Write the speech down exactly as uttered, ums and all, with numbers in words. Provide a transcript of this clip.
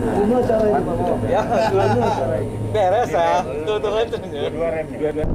Cuma cara itu. Ya, beres ya. Tuh, tuh, tuh. Dua-dua remnya. Dua-dua.